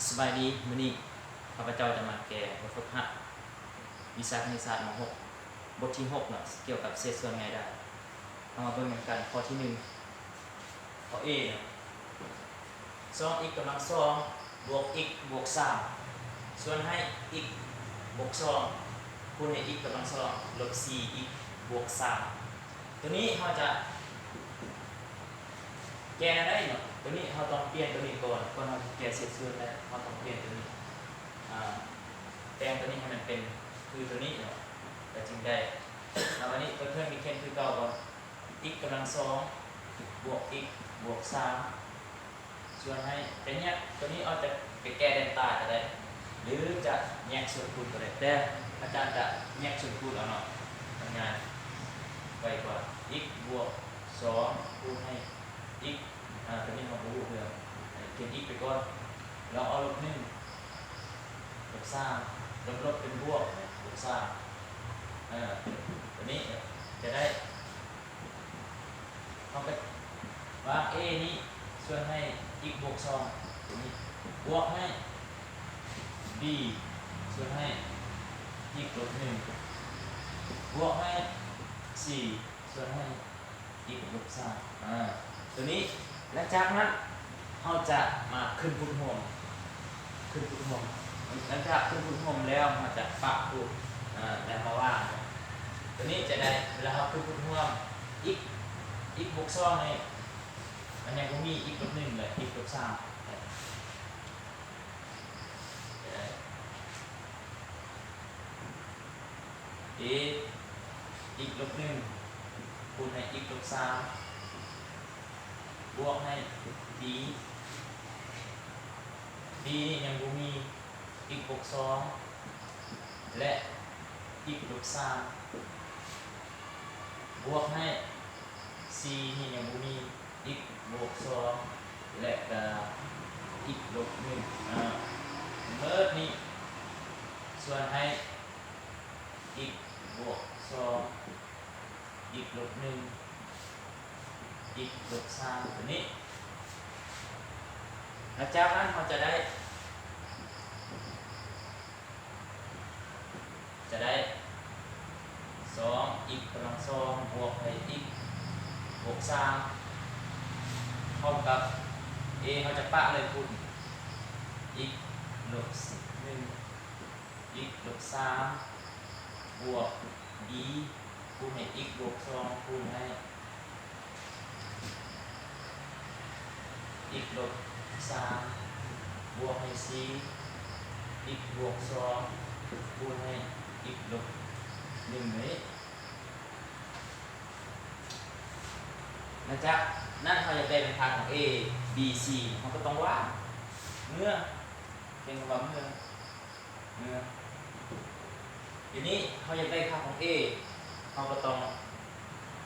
ສະບາຍດີ, ມື້ນີ້ຂ້າພະເຈົ້າຈະມາແກ້ບົດຝຶກຫັດວິຊາຄະນິດສາດ ມໍຫົກ ບົດທີຫົກເນາະ, ກ່ຽວກັບເສດສ່ວນງ່າຍດາຍ. ເຮົາມາເບິ່ງນຳກັນຂໍ້ທີໜຶ່ງ, ຂໍ້ A ເນາະ, ສອງ x ກຳລັງສອງ ບວກ x ບວກສາມ ສ່ວນໃຫ້ x ບວກສອງ ຄູນໃຫ້ x ກຳລັງສອງ ລົບ ສີ່ x ບວກສາມ. ໂຕນີ້ເຮົາຈະ ແກ້ແນວໃດເນາະ? ໂຕນີ້ເຮົາຕ້ອງປ່ຽນໂຕນີ້ກ່ອນ, ກ່ອນເຮົາຈະແກ້ເສດສ່ວນໄດ້ ເຮົາຕ້ອງປ່ຽນໂຕນີ້ ອາ ແປງໂຕນີ້ໃຫ້ມັນເປັນຄືໂຕນີ້ເນາະ ກໍຈຶ່ງໄດ້. ອາ ບາດນີ້ໂຕເທິງນີ້ຂຽນຄືເກົ່າກ່ອນ, x ກຳລັງສອງ ບວກ x ບວກສາມ ສ່ວນໃຫ້ ຈະແຍກໂຕນີ້ອອກຈາກ ໄປແກ້ແດນຕາກໍໄດ້ ຫຼືຈະແຍກສ່ວນຄູນກໍໄດ້, ແຕ່ອາຈານຈະແຍກສ່ວນຄູນເອົາເນາະ, ມັນງ່າຍໄວກວ່າ. x ບວກສອງ ຄູນໃຫ້ x ອາ ໂຕນີ້ເຮົາບໍ່ຮູ້ເລື່ອງ, ຂຽນ x ໄປກ່ອນ ແລ້ວເອົາລົບໜຶ່ງ ລົບສາມ ລົບໆ ເປັນບວກ ບວກສາມ ເອີ ໂຕນີ້ຈະໄດ້ ເຮົາກໍວາງ a ນີ້ສ່ວນໃຫ້ x ບວກສອງ ໂຕນີ້ ບວກໃຫ້ b ສ່ວນໃຫ້ x ລົບໜຶ່ງ ບວກໃຫ້ c ສ່ວນໃຫ້ x ລົບສາມ ອາ ໂຕນີ້. ຫຼັງຈາກນັ້ນເຮົາຈະມາຂຶ້ນພູດຮ່ວມ ຂຶ້ນພູດຮ່ວມ. ຫຼັງຈາກຂຶ້ນພູດຮ່ວມແລ້ວ ເຮົາຈະປະພູດ ອາ ແລ້ວມາວາງ. ໂຕນີ້ຈະໄດ້ ເວລາເຮົາຂຶ້ນພູດຮ່ວມ x x ບວກສອງນີ້ ມັນຍັງບໍ່ມີ x ລົບໜຶ່ງ ແລະ x ລົບສາມ ຈະໄດ້ a x ລົບໜຶ່ງ ຄູນໃຫ້ x ລົບສາມ ບວກໃຫ້ b b ນີ້ຍັງບໍ່ມີ x ບວກສອງ ແລະ x ລົບສາມ ບວກໃຫ້ c ນີ້ຍັງບໍ່ມີ x ບວກສອງ ແລະກະ x ລົບໜຶ່ງ ອາ ເໝິດນີ້ ສ່ວນໃຫ້ x ບວກສອງ x ລົບໜຶ່ງ x ລົບສາມ ໂຕນີ້. ຫຼັງຈາກນັ້ນເຮົາຈະໄດ້ ຈະໄດ້ ສອງ x ກຳລັງສອງ ບວກໃຫ້ x ບວກສາມ ເທົ່າກັບ a ເຮົາຈະປະເລີຍພຸ້ນ x ລົບໜຶ່ງ x ລົບສາມ ບວກ b ຄູນໃຫ້ x ບວກສອງ ຄູນໃຫ້ x ລົບສາມ ບວກໃຫ້ c x ບວກສອງ ຄູນໃຫ້ x ລົບໜຶ່ງນີ້. ຫຼັງຈາກນັ້ນເຮົາຢາກໄດ້ເປັນຄ່າຂອງ a b c ເຮົາກໍຕ້ອງວາງເມື່ອ ຂຽນຄຳວ່າເມື່ອ ເມື່ອ ທີນີ້ເຮົາຢາກໄດ້ຄ່າຂອງ a ເຮົາກໍຕ້ອງ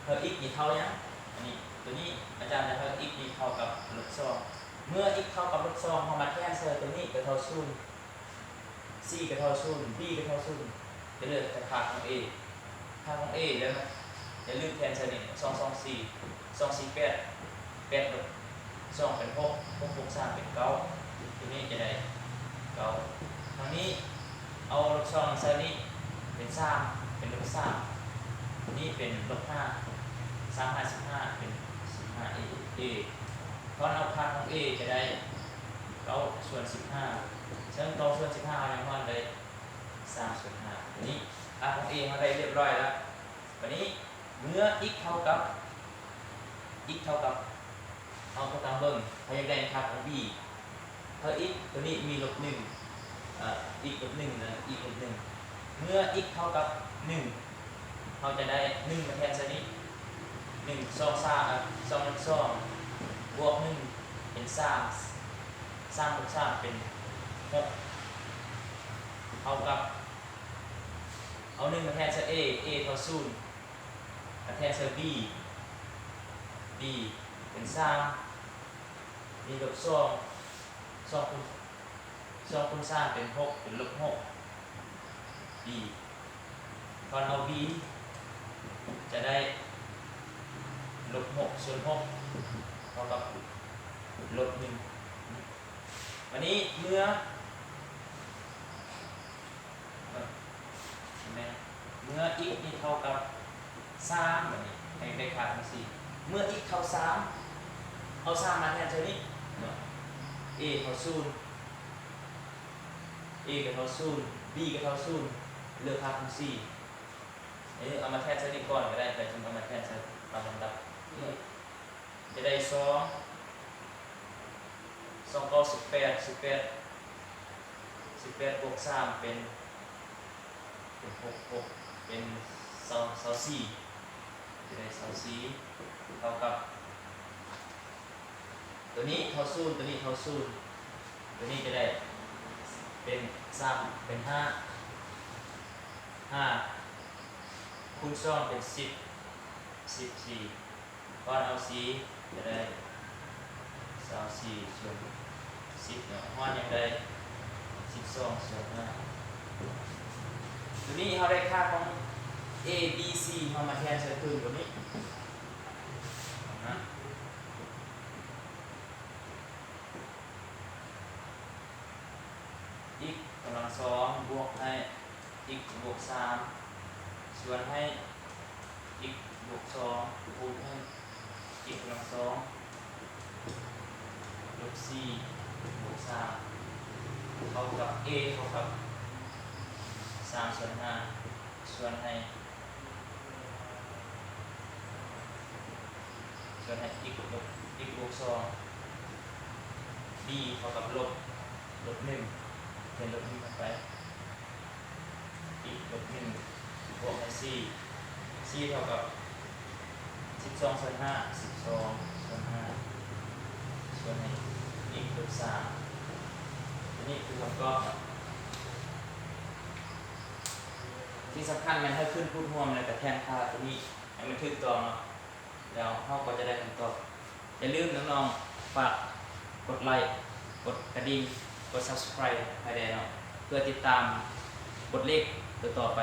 ເຮົາ x ນີ້ເທົ່າຫຍັງ? ອັນນີ້ ໂຕນີ້ອາຈານຈະເຮົາ x ນີ້ເທົ່າກັບລົບສອງ ເມື່ອ x ເທົ່າກັບລົບສອງ ເຮົາມາແທນໃສ່ໂຕນີ້ກໍເທົ່າສູນ c ກໍເທົ່າສູນ b ກໍເທົ່າສູນ ຈະເຫຼືອແຕ່ຄ່າຂອງ a ຄ່າຂອງ a ແລ້ວ ຢ່າລືມແທນໃສ່ນີ້ ສອງ ສອງ ສີ່ ສອງ ສີ່ ແປດ ແປດລົບສອງເປັນຫົກ ຫົກບວກສາມເປັນເກົ້າ ໂຕນີ້ຈະໄດ້ເກົ້າ. ທາງນີ້ເອົາລົບສອງໃສ່ນີ້ເປັນສາມ ເປັນລົບສາມ ນີ້ເປັນລົບຫ້າ ສາມຫ້າສິບຫ້າ ເປັນສິບຫ້າ a a ທອນເອົາຄ່າຂອງ a ຈະໄດ້ເກົ້າສ່ວນສິບຫ້າ ເຊິ່ງເກົ້າສ່ວນສິບຫ້າເຮົາຍັງທອນໄດ້ສາມສ່ວນຫ້າ ນີ້ຄ່າຂອງ a ເຮົາໄດ້ຮຽບຮ້ອຍແລ້ວ. ບາດນີ້ ເມື່ອ x ເທົ່າກັບ x ເທົ່າກັບ ເຮົາກໍຕ້ອງເບິ່ງ ເຮົາຢາກໄດ້ຄ່າຂອງ b ເຮົາ x ໂຕນີ້ມີລົບໜຶ່ງ ເອີ x ລົບໜຶ່ງນະ x ລົບໜຶ່ງ ເມື່ອ x ເທົ່າກັບໜຶ່ງ ເຮົາຈະໄດ້ໜຶ່ງມາແທນໃສ່ນີ້ ໜຶ່ງ ສອງ ສາມ ເອີ ສອງ ໜຶ່ງ ສອງ ບວກໜຶ່ງເປັນສາມ ສາມ ບວກສາມເປັນຫົກ ເທົ່າກັບ ເອົາໜຶ່ງມາແທນໃສ່ a a ເທົ່າສູນ ມາແທນໃສ່ b b ເປັນສາມ ມີລົບສອງ ສອງຄູນ ສອງຄູນສາມເປັນຫົກ ເປັນລົບຫົກ b ທອນເອົາ b ຈະໄດ້ລົບຫົກສ່ວນຫົກ ເທົ່າກັບລົບໜຶ່ງ. ບາດນີ້ເມື່ອ ແມ່ນ ເມື່ອ x ນີ້ເທົ່າກັບສາມ ບາດນີ້ໃຫ້ໄດ້ຄ່າຂອງ c ເມື່ອ x ເທົ່າສາມ ເອົາສາມມາແທນໃສ່ນີ້ເນາະ a ເທົ່າສູນ a ກໍເທົ່າສູນ b ກໍເທົ່າສູນ ເລືອກຄ່າຂອງ c ເອີ ເອົາມາແທນໃສ່ນີ້ກ່ອນກໍໄດ້ ແລ້ວຈຶ່ງເອົາມາແທນໃສ່ຕາມລຳດັບ ຈະໄດ້ສອງ ສອງເກົ້າສິບແປດ ສິບແປດ ສິບແປດບວກສາມເປັນ ເປັນຫົກ ຫົກເປັນຊາວ ຊາວສີ່ ຈະໄດ້ຊາວສີ່ ເທົ່າກັບ ຕົວນີ້ເທົ່າສູນ ຕົວນີ້ເທົ່າສູນ ຕົວນີ້ຈະໄດ້ເປັນສາມ ເປັນຫ້າ ຫ້າຄູນສອງເປັນສິບ ສິບສີ່ ຄວນເອົາສີ່ຈະໄດ້ຊາວສີ່ສ່ວນສິບເນາະ ຄວນຍັງໄດ້ສິບສອງສ່ວນຫ້າ ຕົວນີ້ເຮົາໄດ້ຄ່າຂອງ a b c ເຮົາມາແທນໃສ່ຄືນຕົວນີ້ນະ x ກຳລັງສອງບວກໃຫ້ x ບວກສາມ ສ່ວນໃຫ້ x ບວກສອງ ຄູນໃຫ້ x ກຳລັງສອງ ລົບສີ່ບວກສາມ ເທົ່າກັບ a ເທົ່າກັບສາມສ່ວນຫ້າ ສ່ວນໃຫ້ ສ່ວນໃຫ້ x ລົບ x ບວກສອງ b ເທົ່າກັບລົບ ລົບໜຶ່ງ ຂຽນລົບໜຶ່ງລົງໄປ x ລົບໜຶ່ງ ບວກໃຫ້ສີ່ ສີ່ເທົ່າກັບສິບສອງສ່ວນຫ້າ ສິບສອງສ່ວນຫ້າ ສ່ວນໃຫ້ x ລົບສາມ ອັນນີ້ຄືຄຳຕອບເນາະ ສິ່ງສຳຄັນແມ່ນໃຫ້ຂຶ້ນພູດຮ່ວມ ແລ້ວກະແທນຄ່າຕົວນີ້ໃຫ້ມັນຖືກຕ້ອງເນາະ ແລ້ວເຮົາກໍຈະໄດ້ຄຳຕອບ. ຢ່າລືມນ້ອງໆ ຝາກກົດໄລ້ ກົດກະດິ່ງ ກົດ Subscribe ໃຫ້ແດ່ເນາະ ເພື່ອຕິດຕາມບົດເລກຕໍ່ໆໄປ.